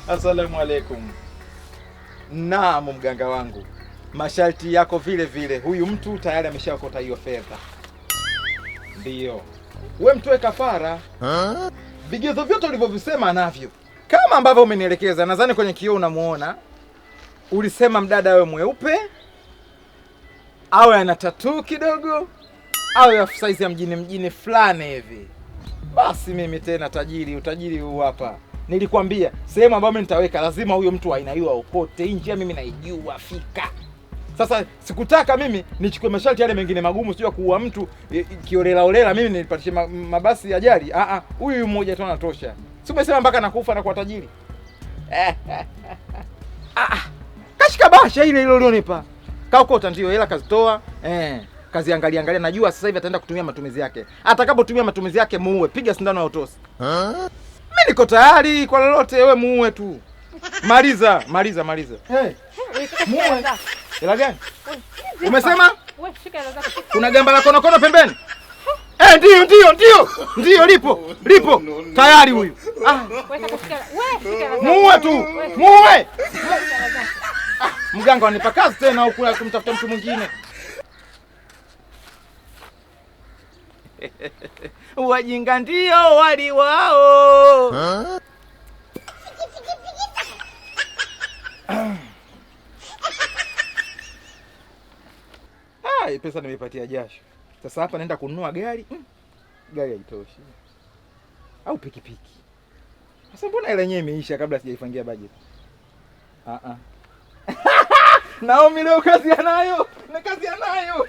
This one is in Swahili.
Asalamu alaikum. Naam, mganga wangu, masharti yako vile vile. Huyu mtu tayari ameshaokota hiyo fedha, ndiyo we mtoe kafara. Vigezo vyote ulivyovisema anavyo, kama ambavyo umenielekeza. Nadhani kwenye kioo unamuona. Ulisema mdada awe mweupe, awe ana tatuu kidogo, awe ya saizi ya mjini mjini fulani hivi. Basi mimi tena tajiri, utajiri huu hapa. Nilikwambia sehemu ambayo mimi nitaweka lazima huyo mtu aina hiyo aokote. Hii njia mimi naijua fika. Sasa sikutaka mimi nichukue masharti yale mengine magumu, sio kuua mtu kiolela olela, mimi nilipatishe mabasi ajali. Ah ah, huyu mmoja tu anatosha. Si umesema mpaka nakufa na kuwa tajiri? Ah, kashika basha ile ile ulionipa. Kaokota ndio hela kazitoa. Kaziangalia angalia, najua sasa hivi ataenda kutumia matumizi yake. Atakapotumia matumizi yake muue, piga sindano ya utosi. Mimi niko tayari kwa lolote, wewe muue tu. Maliza, maliza, maliza. Hey, muue. Hela gani? Umesema? Wewe shika hela zako. Kuna gamba la konokono pembeni? Ndio, ndio, ndio. Ndio lipo. Lipo. Tayari huyu. Ah, Wewe shika hela. Wewe shika hela zako. muue tu. Muue. Shika hela zako. Mganga wanipa kazi tena huku ya kumtafuta mtu mwingine. Wajinga ndio wali wao. Ai, pesa nimeipatia jasho. Sasa hapa naenda kununua gari. Gari haitoshi. Au pikipiki. Sasa mbona ile yenyewe imeisha kabla sijaifangia budget? Ah ah. Naomi leo kazi anayo, na kazi anayo.